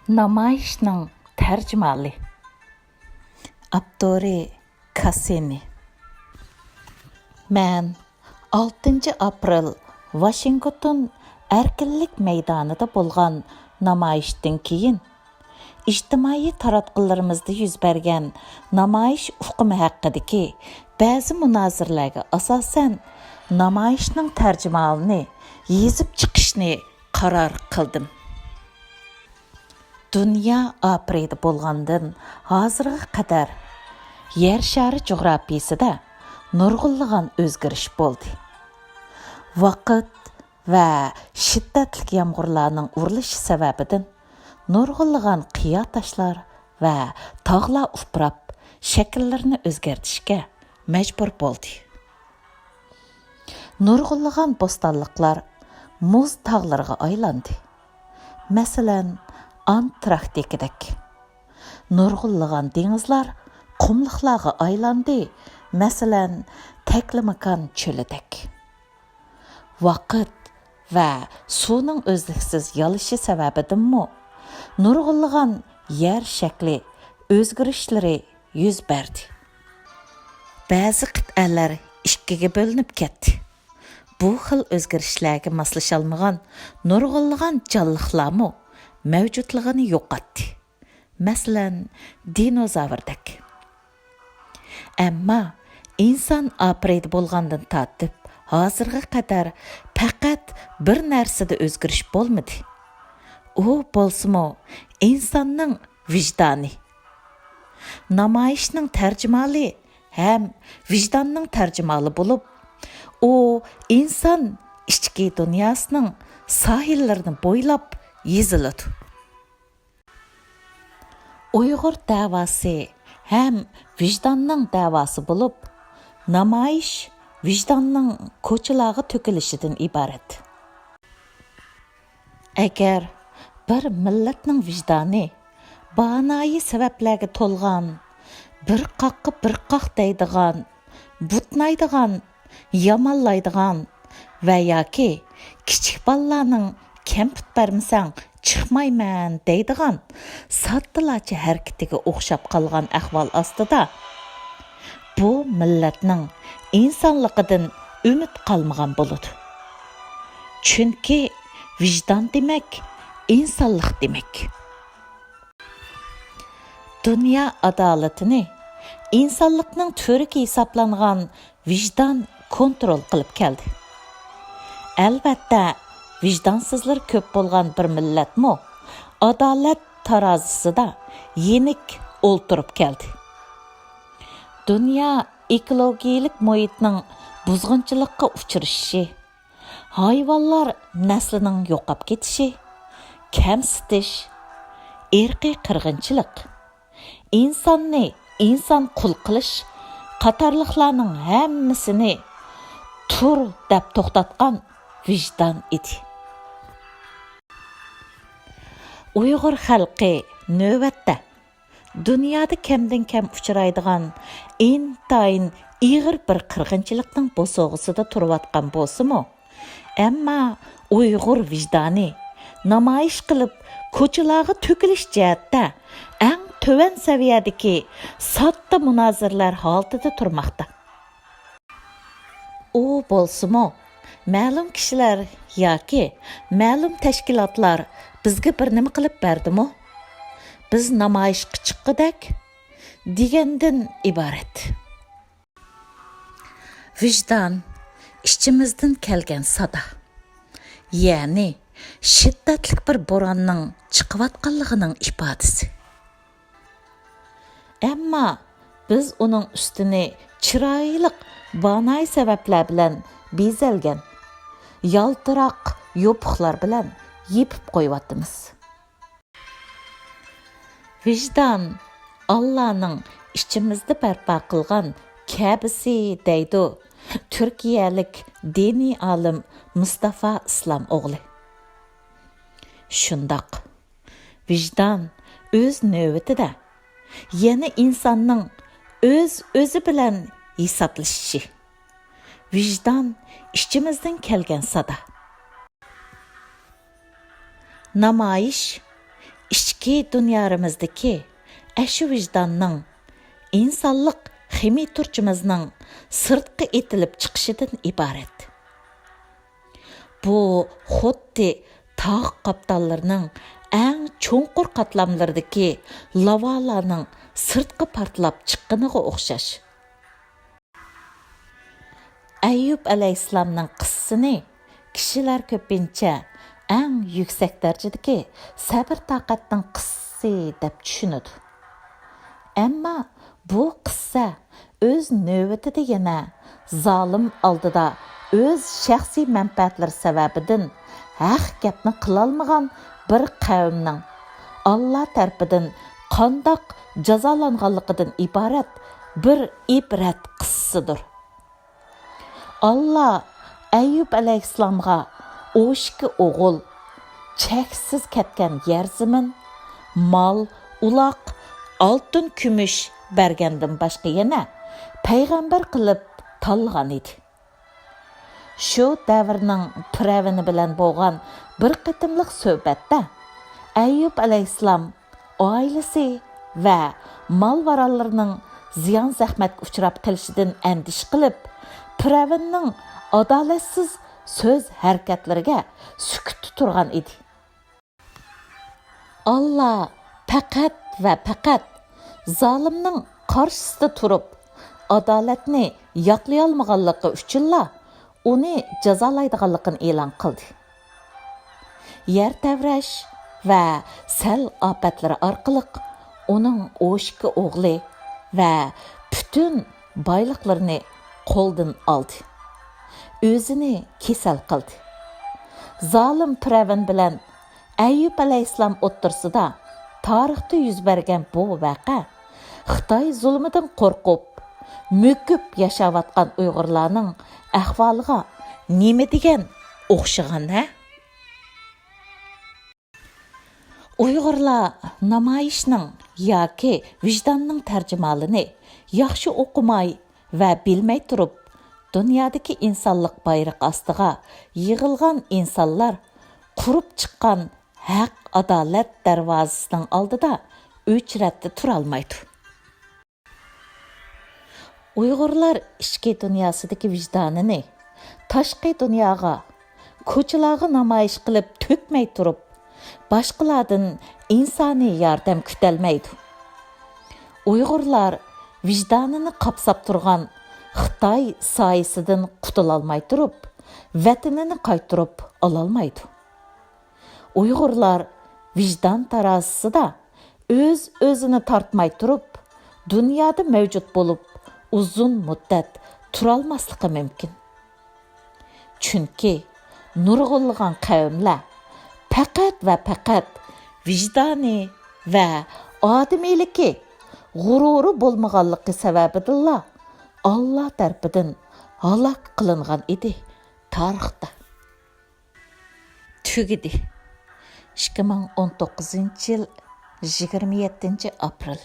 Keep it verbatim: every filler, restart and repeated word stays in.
نامايىشنىڭ تەرجىمىھالى. ئاپتورى: كاسسىنى. مەن ئالتىنچى ئاپرېل ۋاشىنگتون ئەركىنلىك مەيدانىدا بولغان نامايىشتىن كېيىن، ئىجتىمائىي تاراتقۇلىرىمىزدا يۈز بەرگەن نامايىش ئۇقۇمى ھەققىدىكى بەزى مۇنازىرىلەرگە ئاساسەن، نامايىشنىڭ تەرجىمىھالىنى يېزىپ چىقىشنى قارار قىلدىم. دۇنيا ئاپىرىدە بولغاندىن ھازىرغا قەدەر يەر شارى جۇغراپىيىسىدە نۇرغۇنلىغان ئۆزگىرىش بولدى. ۋاقىت ۋە شىددەتلىك يامغۇرلارنىڭ ئۇرۇلۇشى سەۋەبىدىن نۇرغۇنلىغان قىيا تاشلار ۋە تاغلار ئۇپراپ، شەكىللىرىنى ئۆزگەرتىشكە مەجبۇر بولدى. نۇرغۇنلىغان بوستانلىقلار مۇز تاغلىرىغا ئايلاندى. مەسىلەن، ئانتاركتىكىدەك. نۇرغۇنلىغان دېڭىزلار قۇملۇقلارغا ئايلاندى. مەسىلەن، تەكلىماكان چۆلىدەك. ۋاقىت ۋە سۇنىڭ ئۈزلۈكسىز يالىشى سەۋەبىدىنمۇ نۇرغۇنلىغان يەر شەكلى ئۆزگىرىشلىرى يۈز بەردى. بەزى قىتئەلەر ئىككىگە بۆلۈنۈپ كەتتى. بۇ خىل ئۆزگىرىشلەرگە ماسلىشالمىغان نۇرغۇنلىغان جانلىقلارمۇ مەۋجۇتلۇقىنى يوقاتتى. مەسىلەن، دىنوزاۋردەك. ئەمما ئىنسان ئاپىرىدە بولغاندىن تارتىپ ھازىرغا قەدەر پەقەت بىر نەرسىدە ئۆزگىرىش بولمىدى. ئۇ بولسىمۇ ئىنساننىڭ ۋىجدانى. نامايىشنىڭ تەرجىمىھالى ھەم ۋىجداننىڭ تەرجىمىھالى بولۇپ، ئۇ ئىنسان ئىچكى دۇنياسىنىڭ ساھىللىرىنى بويلاپ يېزىلىدۇ. ئۇيغۇر دەۋاسى ھەم ۋىجداننىڭ دەۋاسى بولۇپ، نامايىش ۋىجداننىڭ كوچىلارغا تۆكۈلۈشىدىن ئىبارەت. ئەگەر بىر مىللەتنىڭ ۋىجدانى بانايى سەۋەبلەرگە تولغان، بىر قاققا بىر قاق دەيدىغان، بۇتنايدىغان، يامانلايدىغان ۋە ياكى كىچىك بالىلارنىڭ كەمپۈت بەرمىسەڭ چىقمايمەن دەيدىغان ساددىلارچە ھەرىكىتىگە ئوخشاپ قالغان ئەھۋال ئاستىدا، بۇ مىللەتنىڭ ئىنسانلىقىدىن ئۈمىد قالمىغان بولىدۇ. چۈنكى ۋىجدان دېمەك، ئىنسانلىق دېمەك. دۇنيا ئادالىتىنى ئىنسانلىقنىڭ تۈۋرۈكى ھېسابلانغان ۋىجدان كونترول قىلىپ كەلدى. ئەلۋەتتە، ۋىجدانسىزلىرى كۆپ بولغان بىر مىللەتمۇ ئادالەت تارازىسىدا يېنىك ئولتۇرۇپ كەلدى. دۇنيا ئېكولوگىيەلىك مۇھىتنىڭ بۇزغۇنچىلىققا ئۇچرىشىشى، ھايۋانلار نەسلىنىڭ يوقاپ كېتىشى، كەمسىتىش، ئىرقىي قىرغىنچىلىق، ئىنساننى ئىنسان قۇل قىلىش قاتارلىقلارنىڭ ھەممىسىنى تۇر دەپ توختاتقان ۋىجدان ئىدى. ئۇيغۇر خەلقى نۆۋەتتە دۇنيادا كەمدىن كەم ئۇچرايدىغان ئىنتايىن ئېغىر بىر قىرغىنچىلىقنىڭ بوسۇغىسىدا تۇرۇۋاتقان بولسىمۇ، ئەمما ئۇيغۇر ۋىجدانى نامايىش قىلىپ، كوچىلارغا تۆكۈلۈش جەھەتتە ئەڭ تۆۋەن سەۋىيەدىكى ساددا مۇنازىرىلەر ھالىتىدە تۇرماقتا. ئۇ بولسىمۇ، مەلۇم كىشىلەر ياكى مەلۇم تەشكىلاتلار بىزگە بىر نېمە قىلىپ بەردىمۇ؟ بىز نامايىشقا چىققۇدەك دېگەندىن ئىبارەت. ۋىجدان ئىچىمىزدىن كەلگەن سادا، يەنى شىددەتلىك بىر بوراننىڭ چىقىۋاتقانلىقىنىڭ ئىپادىسى. ئەمما بىز ئۇنىڭ ئۈستىنى چىرايلىق باناي سەۋەبلەر بىلەن بېزەلگەن يالتىراق يوپۇقلار بىلەن يېپىپ قويۇۋاتىمىز. ۋىجدان ئاللانىڭ ئىچىمىزدە بەرپا قىلغان كەبىسى دەيدۇ تۈركىيەلىك دىنىي ئالىم مۇستافا ئىسلام ئوغلى. شۇنداق، ۋىجدان ئۆز نۆۋىتىدە يەنە ئىنساننىڭ ئۆز-ئۆزى بىلەن ھېسابلىشىشى. ۋىجدان ئىچىمىزدىن كەلگەن سادا. نامايىش ئىچكى دۇنيارىمىزدىكى ئەشۇ ۋىجداننىڭ، ئىنسانلىق خىمىي تۇرچىمىزنىڭ سىرتقا ئېتىلىپ چىقىشىدىن ئىبارەت. بۇ خۇددى تاغ قاپتاللىرىنىڭ ئەڭ چوڭقۇر قاتلاملىرىدىكى لاۋالارنىڭ سىرتقا پارتلاپ چىققىنىغا ئوخشاش. ئەييۇب ئەلەيھىسسالامنىڭ قىسسىسىنى كىشىلەر كۆپىنچە ئەڭ يۈكسەك دەرىجىدىكى سەبىر-تاقەتنىڭ قىسسىسى دەپ چۈشىنىدۇ. ئەمما بۇ قىسسە ئۆز نۆۋىتىدە يەنە زالىم ئالدىدا ئۆز شەخسىي مەنپەئەتلىرى سەۋەبىدىن ھەق گەپنى قىلالمىغان بىر قەۋمنىڭ ئاللا تەرىپىدىن قانداق جازالانغانلىقىدىن ئىبارەت بىر ئىبرەت قىسسىسىدۇر. ئاللا ئەييۇب ئەلەيھىسسالامغا ئوشۇكى ئوغۇل، چەكسىز كەتكەن يەر-زېمىن، مال، ئۇلاق، ئالتۇن-كۈمۈش بەرگەندىن باشقا يەنە پەيغەمبەر قىلىپ تاللىغان ئىدى. شۇ دەۋرنىڭ پىرئەۋنى بىلەن بولغان بىر قېتىملىق سۆھبەتتە ئەييۇب ئەلەيھىسسالام ئائىلىسى ۋە مال-ماراللىرىنىڭ زىيان-زەخمەتكە ئۇچراپ قېلىشىدىن ئەندىشە قىلىپ، پىرئەۋننىڭ ئادالەتسىز سۆز-ھەرىكەتلىرىگە سۈكۈتتە تۇرغان ئىدى. ئاللا پەقەت ۋە پەقەت زالىمنىڭ قارشىسىدا تۇرۇپ، ئادالەتنى ياقلىيالمىغانلىقى ئۈچۈنلا ئۇنى جازالايدىغانلىقىنى ئېلان قىلدى. يەر تەۋرەش ۋە سەل ئاپەتلىرى ئارقىلىق ئۇنىڭ ئوشۇكى ئوغلى ۋە پۈتۈن بايلىقلىرىنى قولدىن ئالدى. ئۆزىنى كېسەل قىلدى. زالىم پىرئەۋن بىلەن ئەييۇب ئەلەيھىسسالام ئوتتۇرىسىدا تارىختا يۈز بەرگەن بۇ ۋەقە خىتاي زۇلۇمىدىن قورقۇپ، مۆكۈپ ياشاۋاتقان ئۇيغۇرلارنىڭ ئەھۋالىغا نېمە دېگەن ئوخشىغان ھە؟ ئۇيغۇرلار نامايىشنىڭ ياكى ۋىجداننىڭ تەرجىمھالىنى ياخشى ئوقۇماي ۋە بىلمەي تۇرۇپ، دۇنيادىكى ئىنسانلىق بايرىقى ئاستىغا يىغىلغان ئىنسانلار قۇرۇپ چىققان ھەق-ئادالەت دەرۋازىسىنىڭ ئالدىدا ئۆچرەتتە تۇرالمايدۇ. ئۇيغۇرلار ئىچكى دۇنياسىدىكى ۋىجدانىنى تاشقى دۇنياغا، كوچىلارغا نامايىش قىلىپ تۆكمەي تۇرۇپ، باشقىلاردىن ئىنسانىي ياردەم كۈتەلمەيدۇ. ئۇيغۇرلار ۋىجدانىنى قاپساپ تۇرغان خىتاي سايىسىدىن قۇتۇلالماي تۇرۇپ، ۋەتىنىنى قايتۇرۇپ ئالالمايدۇ. ئۇيغۇرلار ۋىجدان تارازىسىدا ئۆز-ئۆزىنى تارتماي تۇرۇپ، دۇنيادا مەۋجۇت بولۇپ، ئۇزۇن مۇددەت تۇرالماسلىقى مۇمكىن. چۈنكى نۇرغۇنلىغان قەۋملەر پەقەت ۋە پەقەت ۋىجدانى ۋە ئادىمىيلىكى، غۇرۇرى بولمىغانلىقى سەۋەبىدىنلا ئاللا تەرىپىدىن ھالاك قىلىنغان ئىدى تارىختا. تۈگىدى. ئىككى مىڭ ئون توققۇزىنچى يىل، يىگىرمە يەتتىنچى ئاپرېل.